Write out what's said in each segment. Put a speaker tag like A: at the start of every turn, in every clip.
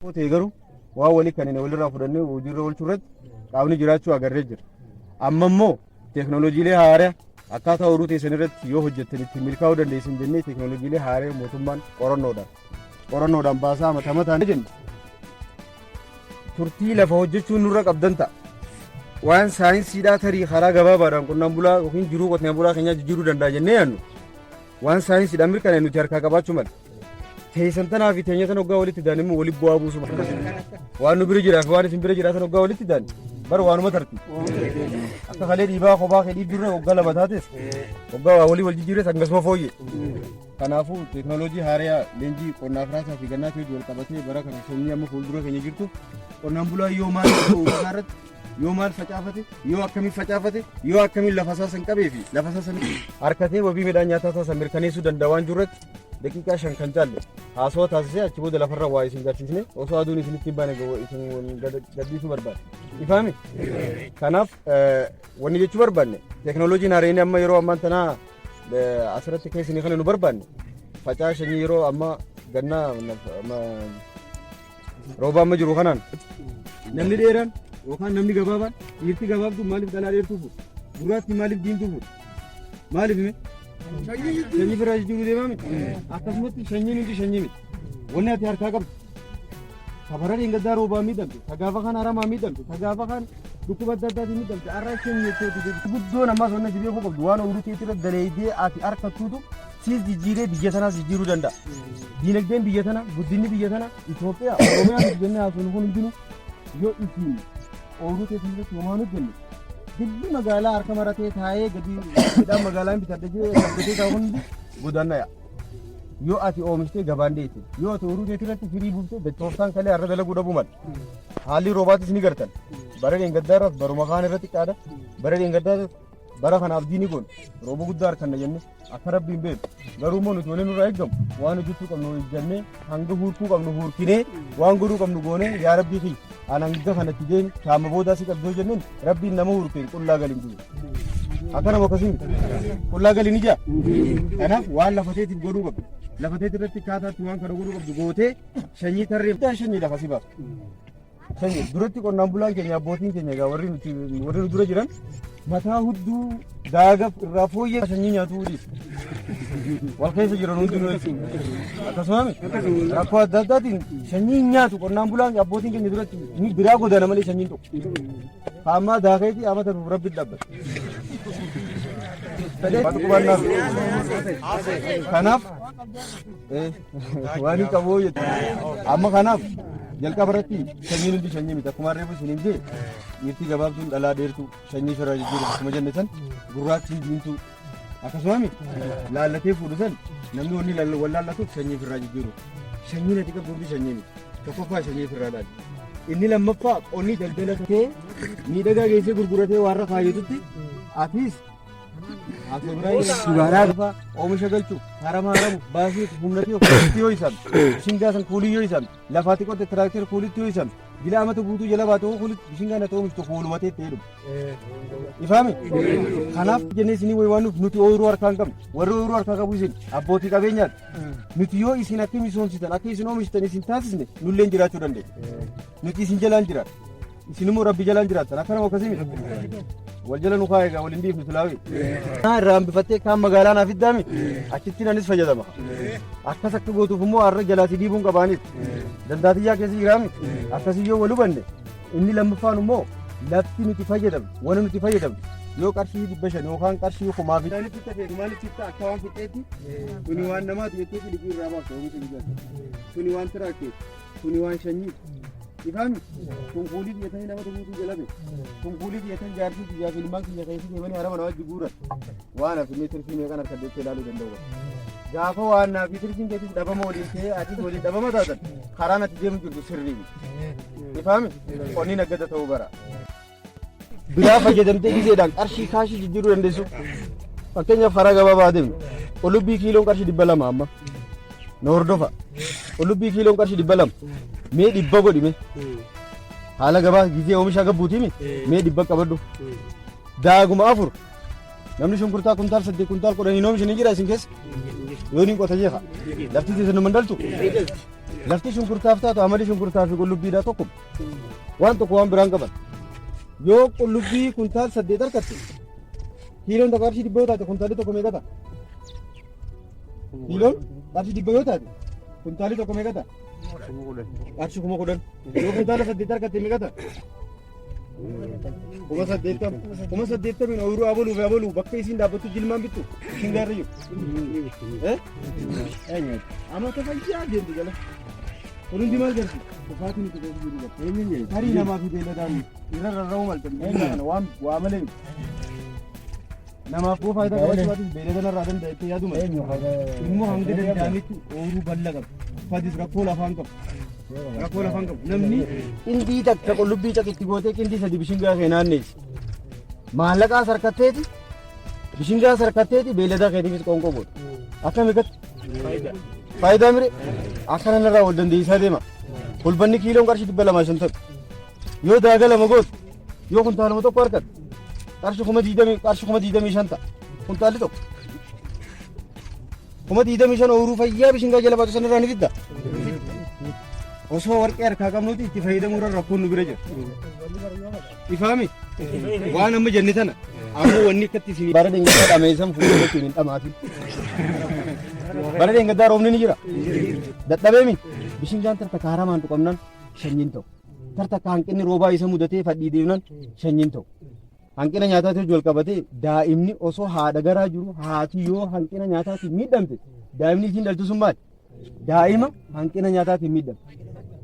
A: Rakkoo ta'e garuu waan walii kanneen walirraa fudhannee hojiirra oolchuu irratti qaamni jiraachuu agarree jira. Amma immoo teeknooloojiilee haaraa akkaataa ooyiruu teessan irratti yoo hojjettan ittiin milkaa'uu dandeessan jennee teeknooloojiilee haaraa mootummaan qorannoodhaan baasaa mata mataan jennu turtii lafa hojjechuun nurra qabdan ta'a. Waan saayinsiidhaa tarii karaa gabaabaadhaan qonnaan bulaa yookiin jiruu qonnaan bulaa keenyaa jijjiiruu danda'a jennee yaadnu waan saayinsiidhaan mirkanaa'e nuti harkaa qabaachuu mala. Teessan tanaa fi teenya tan hoggaa walitti daan immoo walitti bu'aa buusu mala. Waan nu bira jiraa fi waan isin bira jiraatan hoggaa walitti daan bara waanuma tarti. Akka kalee dhiibaa kophaa kee dhiibdurra hoggaa lama taates hoggaa waa walii wal jijjiirres hangasuma fooyye. Kanaafuu teeknooloojii haaraa leenjii qonnaaf raasaa fi gannaatii hojii wal qabatee bara kana sanyii amma fuuldura keenya jirtu qonnaan bulaa yoo maal oomishaa irratti yoo maal facaafate yoo akkamiin facaafate yoo akkamiin lafa isaa san qabee fi lafa isaa san harkatee wabii midhaan nyaataa isaa san mirkaneessuu danda'a waan jirurratti daqiiqaa 5 kan caalle haasawaa taasisee achi booda lafarra waa isin garsiisne osoo aduun isinitti hin baane isin gadhiisuu barbaade. Ifaami? Kanaaf wanni jechuu barbaanne teeknooloojiin haareen amma yeroo ammaan tanaa asirratti kan isinii kana nu barbaanne facaa sanyii yeroo amma gannaa rooba amma jiru kanaan namni dheeraan yookaan namni gabaabaan dhiirti gabaabtuu maaliif dhalaa dheertuu fuudha? Gurraatti maaliif diimtuu fuudha? Maaliif hime? Sanyii biraa jijjiiruu deemaa miti. Akkasumatti sanyiin hundi sanyii miti. Wanni ati harkaa qabdu ta bara dheengaddaa roobaa miidhamte, ta gaafa kan haramaa miidhamte, ta gaafa kan dhukkuba adda addaatiin miidhamte, har'a sanyii jechuuti deebi. Guddoon ammaas wanni ati beekuu qabdu waan ooyiruu keetti irra daleeydee ati harkattuutu siis jijjiiree biyya tanaas jijjiiruu danda'a. Diinagdeen biyya tanaa, guddinni biyya tanaa, Itoophiyaa, Oromiyaa nuti jennee haasofnu kun hundinuu yoo isin ooyiruu teessan irratti homaa hin hojjenne dilli magaalaa harka maratee taa'ee gadi midhaan magaalaa hin bitadhe jee sabbatee taa'u hundi godaanna ya'a. Yoo ati oomishtee gabaan deesse, yoo ati ooyiruu teetii irratti firii buuftee tooftaan kalee har'a dalaguu dhabuu mala. Haalli roobaatis ni gartan. Bara dheengaddaa irras baruma kaan irratti xiqqaadha. Bara dheengaddaa bara kana abdii ni goona. Rooba guddaa harkanna jenne akka rabbiin beeku. Garuu immoo nuti waliin nurraa eeggamu waan hojjechuu qabnu hojjennee hanga huurkuu qabnu huurkinee waan godhuu qabnu goonee yaa rabbii kiyya an hanga kanatti deemi kaama boodaa si qabdoo jenneen rabbiin nama huurkeen qullaa galin jiru. Akka nama akkasii miti. Qullaa galin ijaa. Kanaaf waan lafa teetiif godhuu qabdu. Lafa teetii irratti akkaataatti waan kana godhuu qabdu gootee sanyii tarree sanyii lafa si baasu. Sanyii duratti qonnaan bulaan keenya abbootiin keenya egaa warri nuti warri nu dura jiran mataa hudduu daagaf irraa fooyyee sanyii nyaatuu dhiisa. Wal keessa jiran hundinuu jechuudha. Akkasuma miti rakkoo adda addaatiin sanyii hin nyaatu qonnaan bulaan abbootiin keenya duratti ni biraa godaana malee sanyiin tokko. Ammaa daakeetii amata nuuf rabbi dhaabbata. Kanaaf waan hin qabu jechuudha. Amma kanaaf jalqaba irratti sanyiin hundi sanyii miti. Akkuma reefu isiniin jee dhiirti gabaabduun dhalaa dheertuu sanyii firraa jijjiiruuf akkuma jenne san gurraattiin diimtuu akkasuma miti laallatee fuudhu san namni wanni wal laallatuuf sanyii firraa jijjiiruuf. Sanyiin ati qabdu hundi sanyii miti. Tokkoffaa sanyii firraa laali. Inni lammaffaa qonni daldala ta'ee miidhagaa geessee gurguratee waan irra kaayyatutti atis Dhugaadhaa oomisha galchuuf harama haramu baasii humnatii ofiitti yoo isaan bishingaa san kuulii yoo isaan lafaatti qotte tiraakteer kuulitti yoo isaan jila amata guutuu jala baate kuulitti bishingaa na oomishtu kuulumatee ta'ee dhumu. Ifaame? Kanaaf jennee isinii wayi waan nuuf nuti ooyiruu harkaa hin qabnu warri ooyiruu harkaa qabu isin abbootii qabeenyaati. Nuti yoo isin akka misoomsitan akka isin oomishtan isin taasisne nulleen jiraachuu dandeenya. Nuti isin jalaan jiraanna. Isin immoo rabbi jalaan jiraattan akka nama akkasii miti. Wal jala nu kaa'e egaa wal hin dhiifnu silaawii. Kaan irraa hambifattee kaan magaalaa naaf iddaami achitti anis fayyadama. Akkas akka gootuuf immoo har'a jalaa si dhiibuun qabaanis. Dandaatiyyaa keessa jiraami akkasii yoo wal hubanne inni lammaffaan immoo lafti nuti fayyadamnu wanni nuti fayyadamnu yoo qarshii 500 yookaan qarshii kumaa fi. Maaliif fitta feetu maaliif fitta akka waan fixxeetti kuni waan namaati jettee liqii irraa baafta oomisha biyyaa kuni waan tiraakteeti kuni waan shanyiiti. Ifaami kun kuulii dhiyeessanii nama guutuu jalabe kun kuulii dhiyeessan jaartii biyyaa fi ilmaan kiyya keessa deemanii harama nama wajji guuran waan hafe mee tirfii meeqan harka deettee ilaaluu danda'u. Gaafa waan naa fi tirfiin keetis dhabama waliin ta'ee atis waliin dhabama taatan karaan ati deemu jirtu sirrii miti. Ifaami qonni naggada ta'uu bara. Biraa fayyadamtee gizeedhaan qarshii kaashii jijjiiruu dandeessu. Fakkeenyaaf karaa gabaabaa adeemnu. Qullubbii kiiloon qarshii 200 amma. Na hordofa. Qullubbii kiiloon qarshii 200. Mee 100 godhi mee. Haala gabaa gizee oomisha gabbuutiimi mee 100 qabadhu. Daaguma 4. Namni shunkurtaa kuntaal 8 kuntaal 10 hin oomishe ni jira isin keessa. Yoo ni qota jeeqa. Lafti teessan nu mandaltu. Lafti shunkurtaaf taatu amalli shunkurtaa fi qullubbiidhaa tokkuma. Waan tokko waan biraan qaban. Yoo qullubbii kuntaal 8 harkatte kiiloon tokko qarshii 100 yoo taate kuntaalli tokko meeqa ta'a? Kiiloon qarshii 100 yoo taate kuntaalli tokko meeqa ta'a? Qarshii 10,000. Yoo kuntaala 8 harkatte meeqa ta'a? 80,000. 80,000 ooyiruu abaluu fi abaluu bakka isiin dhaabbattu jilmaan bittu ishiin gaarra jiru. Eh? Amata fayyaa deemtu jala. Kun hundi maal garsiisa? Kufaatiin itti keessa jiru qaba. Tarii namaa fi beeyladaan irra rarra'uu malta. Kana waan waa malee miti. Namaaf boo faayidaa qabaachuu baatus beeylada narraa danda'a jettee yaadu malee. Immoo hanga danda'ametti ooyiruu bal'aa qaba. Fadis rakkoo lafaan qabu. Rakkoo lafaan qabu. Namni qindii takka qullubbii caqitti gootee qindii sadi bishingaa kee naanneessi. Maallaqaa sarkatteeti bishingaa sarkatteeti beeyladaa keetiifis qoonqoo goota. Akkami gatti? Faayidaa mire akkana narraa wal dandeessaa deema. Hulbanni kiiloon qarshii 250. Yoo daaga lama gootu yoo kuntaaluma tokko argatte qarshii 20,000 qarshii 25,000 ta'a. Kuntaalli tokko. 25,000 ooyiruu fayyaa bishingaa jala baatu sanarraa ni fidda. Osoo warqee harkaa qabnuuti itti fayyadamuu irra rakkoon nu bira jira. Ifaami? Waan amma jenne tana ammoo wanni akkatti isin bara dheengaddaa dhameessan fuudhee jechuun hin dhamaatin. Bara dheengaddaa roobni ni jira. Dadhabeemi bishingaan tarta kaaramaan tuqamnan sanyiin ta'u. Tarta akka hanqinni roobaa isa mudatee fadhii deemnan sanyiin ta'u. Hanqina nyaataatiin wajjin wal qabatee daa'imni osoo haadha garaa jiru haati yoo hanqina nyaataatiin miidhamte daa'imni isiin dhaltu sun maali? Daa'ima hanqina nyaataatiin miidhamte.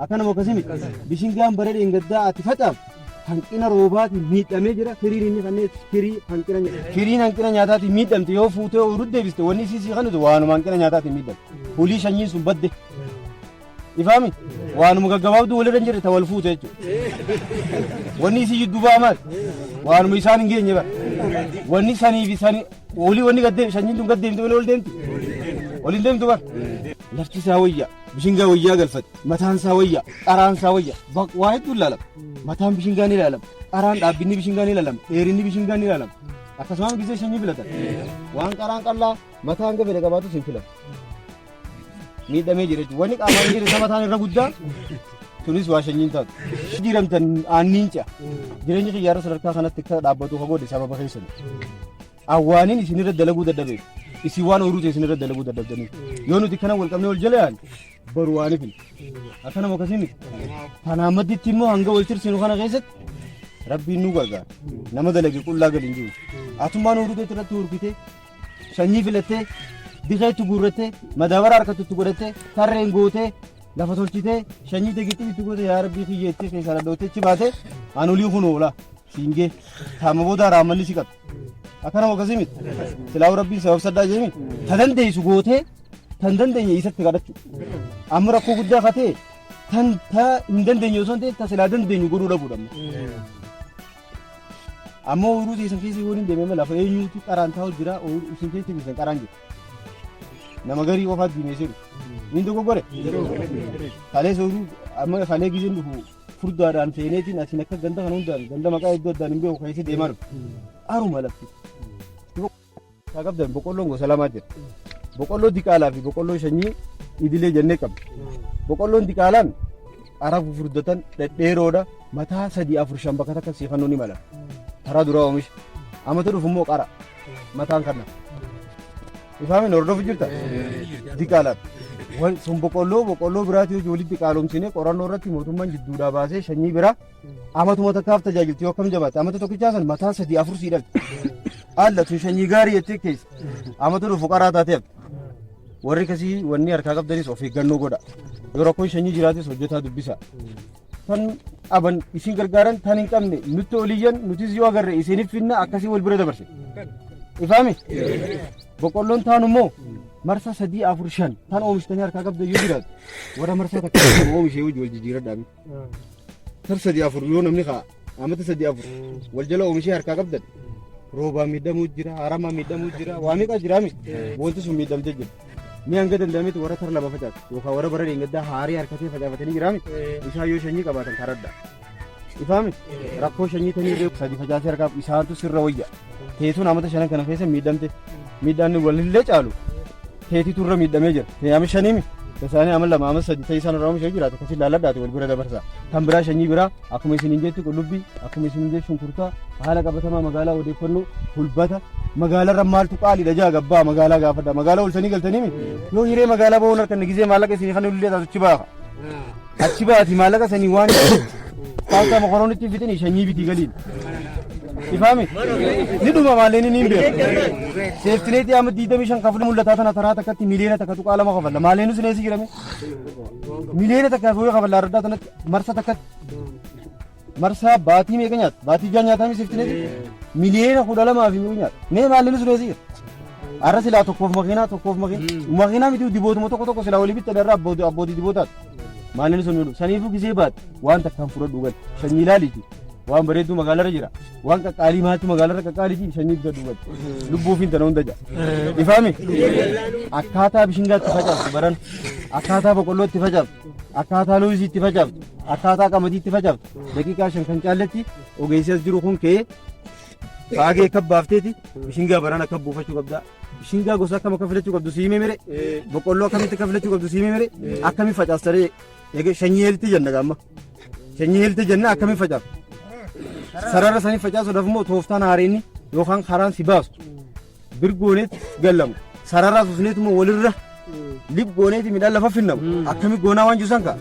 A: Akkanuma akkasii miti. Bishingaan bara dheengaddaa ati facaafte hanqina roobaatiin miidhamee jira firiin inni kanneen firii hanqina firiin hanqina nyaataatiin miidhamte yoo fuutee ooyiruu deebiste wanni isii sii kennitu waanuma hanqina nyaataatiin miidhamte. Hulii sanyiin sun badde. Ifaami? Waanuma gaggabaabduu walirra hin jirre ta wal fuute jechuudha. Wanni isii jidduu ba'a maali? Waanuma isaan hin geenye bara. Wanni sanii fi sanii olii wanni gad deemti sanyiin tun gad deemti malee ol deemti. Ol hin deemtu bara. Lafti isaa wayya, bishingaa wayyaa galfate, mataan isaa wayya, qaraan isaa wayya, waa hedduu ilaalama. Mataan bishingaa ni ilaalama, qaraan dhaabbinni bishingaa ni ilaalama, dheerinni bishingaa ni ilaalama. Akkasumas gisee sanyii filatan. Waan qaraan qal'aa mataa hanga fedhe qabaatus hin filatu. Miidhamee jira jechuudha. Wanni qaamaan jira isa mataan irra guddaa tunis waa shanyiin taatu. Jiramtan aanniin ce'a. Jireenya kiyyaarra sadarkaa kanatti akka dhaabbatu ka godhe sababa keessan. Awwaaniin isinirra dalaguu dadhabeef. Isin waan ooyiruu ta'e isinirra dalaguu dadhabdaniif. Yoo nuti kana wal qabnee wal jala yaane baru waan ifin. Akkanuma akkasii miti. Kanaan madditti immoo hanga wal tirsinu kana keessatti rabbiin nu gargaara. Nama dalage qullaa gadi hin jiru. Atummaan ooyiruu ta'e irratti hurkitee sanyii filattee dikee itti guurrattee madaabara harkatti itti godhattee tarreen gootee lafa tolchitee sanyii tegitti itti goote yaa rabbii kiyya itti keessaa dhadhoottee achi baatee an olii kun oola siingee taama booda raammanni si qabu akkana akkasii miti silaa'uu rabbiin sabab saddaa jeemi ta dandeessu gootee tan dandeenye isatti kadhachu amma rakkoo guddaa katee tan ta hin dandeenye osoo hin ta'in ta silaa dandeenyu godhuu dhabuudha amma. Amma ooyiruu teessan keessa yoo hin deemee lafa eenyuutu qaraan taa'u jira ooyiruu isin keessa keessan qaraan jira. Nama garii qofaa diimeessee dhufu. Inni dogoggore. Kaleessa ooyiruu amma kalee gizeen dhufu furdaadhaan seeneetiin asiin akka ganda kana hundaan ganda maqaa iddoo addaan hin beeku keessa deemaa dhufu. Aruma lafti. Isaa qabdan boqqolloon gosa lamaa jira. Boqqolloo diqaalaa fi boqqolloo sanyii idilee jennee qabna. Boqqolloon diqaalaan qara fufurdatan dhedheeroodha. Mataa 3 4 5 bakka takka sii kennuu ni mala. Taraa duraa oomisha. Amata dhufu immoo qara. Mataan kanna. Ifaamin hordofu jirta? Diqaalaan. Sun boqqolloo biraatii hojii walitti qaalomsinee qorannoo irratti mootummaan jidduudhaa baasee sanyii biraa amatuma takkaaf tajaajilti yoo akkam jabaatte amata tokkichaa san mataa 3 4 sii dhalti. Alla tun sanyii gaarii jettee keessa amata dhufu qaraa taatee hafte. Warri kasii wanni harkaa qabdanis of eeggannoo godha. Yoo rakkoon sanyii jiraates hojjetaa dubbisa. Tan qaban isin gargaaran tan hin qabne nutti oliyyan nutis yoo agarre isiniif finna akkasii wal bira dabarse. Ifaami? Boqqolloon taanu immoo marsaa 3 4 5 tan oomishtanii harkaa qabdan yoo jiraatu warra marsaa takka oomishee wajji wal jijjiiradhaa. Tar 3 4 yoo namni kaa amata 3 4 wal jala oomishee harkaa qabdan roobaan miidhamuu jira haramaa miidhamuu jira waa meeqaa jira mi wanti sun miidhamtee jira. Ni hanga danda'ametti warra tar lama facaasu yookaan warra bara dheengaddaa haarii harkatee facaafatanii jiraami isaan yoo sanyii qabaatan karadha. Ifaami rakkoo sanyii tanii illee sadi facaasee harkaa isaantu sirra wayya. Teetuun amata shanan kana keessa miidhamte miidhaan walillee caalu teetitu irra miidhamee jira. Teeyame shaniimi. Isaanii ama 2 ama 3 ta'e isaan irraa oomishee jiraatu akkasii laalladhaati wal bira dabarsa. Kan biraa sanyii biraa akkuma isiniin jettu qullubbii, akkuma isiniin jettu shunkurtaa, haala qabatamaa magaalaa odeeffannoo hulbata magaalarra maaltu qaaliidha jaa gabbaa magaalaa gaafadha. Magaalaa olsanii galtanii mi? Yoo hiree magaalaa ba'uun harkanne gizee maallaqa isinii kan illee taatu achi baafa. Achi baati maallaqa sanii waan paastaa mokoroonitti fixini sanyii bitii galiin. Ifaami? Ni dhuma maalleen inni hin beeku. Seeftineetii amma 25 kafala mul'ataa tana taraa takkatti miliyoona 1.2 kafalla. Maalleen sun eessa jirame? Miliyoona 1 fi wayii kafalla arraddaa tanatti marsa takkatti. Marsaa baatii meeqa nyaata? Baatii 6 nyaataa mi seeftineetii? Miliyoona 12 fi meeqa nyaata? Mee maalleen sun eessa jira? Arra silaa tokkoof makiinaa tokkoof makiinaa. Makiinaa miti dibootuma tokko tokko silaa walii bitta darra abbootii dibootaati. Maalleen sun nu saniifuu gisee baate waan takkaan fudhadhu gal. Sanyii ilaaliiti. Waan bareedduu magaalarra jira. Waan qaqqaalii maaltu magaalarra qaqqaalii fi sanyii bitadhu gal. Lubbuu fi intala hunda jira. Ifaami? Akkaataa bishingaatti facaaftu baran. Akkaataa boqqollootti facaaftu. Akkaataa looziitti facaaftu. Akkaataa qamadiitti facaaftu. Daqiiqaa 5 kan caalletti ogeessi as jiru kun ka'ee faagee akka baafteeti bishingaa baran akka buufachuu qabda. Bishingaa gosa akkam akka filachuu qabdu siimee mere. Boqqolloo akkamitti akka filachuu qabdu siimee mere. Akkamitti facaastaree egaa sanyii heelti jenna gaamma. Sanyii heelti jenna akkamitti facaaftu. Sarara sanii facaasuudhaaf immoo tooftaan haareenni yookaan karaan si baasu birgooneet gallamu. Sarara susneetuma walirra lib gooneeti midhaan lafa finnamu. Akkamitti goonaa waan jiru san ka'a.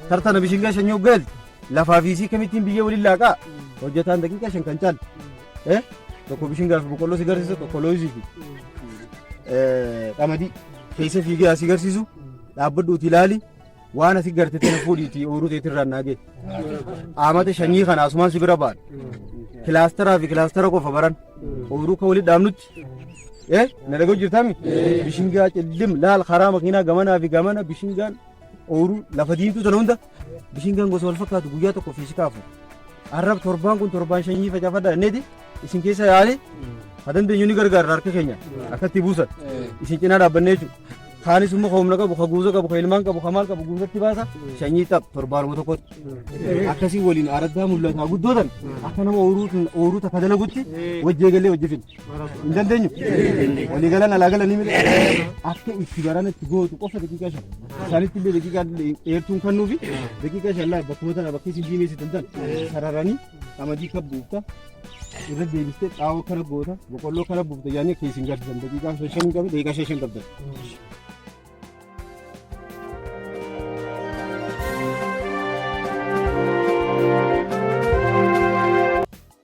A: Tartana bishingaa sanyii hoggaa lafaa fi isii kamittiin biyyee waliin laaqaa hojjetaan daqiiqaa 5 kan caalu. Tokko bishingaa fi boqqolloo si garsiisa tokko loozii fi qamadii keessa fiigee asii garsiisu dhaabbadhuuti ilaali waan asii garte tana fuudhiitii ooyiruu teetirraan naa ga'e. Amata shanyii kana asumaan si bira ba'an. Kilaastaraa fi kilaastara qofa baran ooyiruu kan walitti dhaabnutti. Na dhaga'u jirtaami? Bishingaa cillim laal karaa makiinaa gamanaa fi gamana bishingaan ooyiruu lafa diimtuu tana hunda bishingaan gosa wal fakkaatu guyyaa tokko fiisikaa afur. Arrab torbaan kun torbaan shanyii facaafadha jenneeti isin keessa yaale ha dandeenyu ni gargaarra harka keenya akkatti buusan isin cinaa dhaabbannee jechuudha. Kaanis immoo ka humna qabu ka guuza qabu ka ilmaan qabu ka maal qabu guuzatti baasa shanyii xap torbaanuma tokkotti. Akkasii waliin araddaa mul'ataa guddoo tan akka nama ooyiruu takka dalagutti wajjii eegallee wajji finna. Hin dandeenyu? Walii galan alaa galanii miti. Akka itti baran itti gootu qofa daqiiqaa 5. Isaanitti illee daqiiqaa dheertuun kennuufi daqiiqaa 5 laa bakkuma tana bakka isin diimeessitan tan sararanii qamadii kan buufta irra deebistee xaa'oo kana goota boqqolloo kana buufta yaanii akka isin garsiisan daqiiqaa 5 hin qabne daqiiqaa 5 qabdan.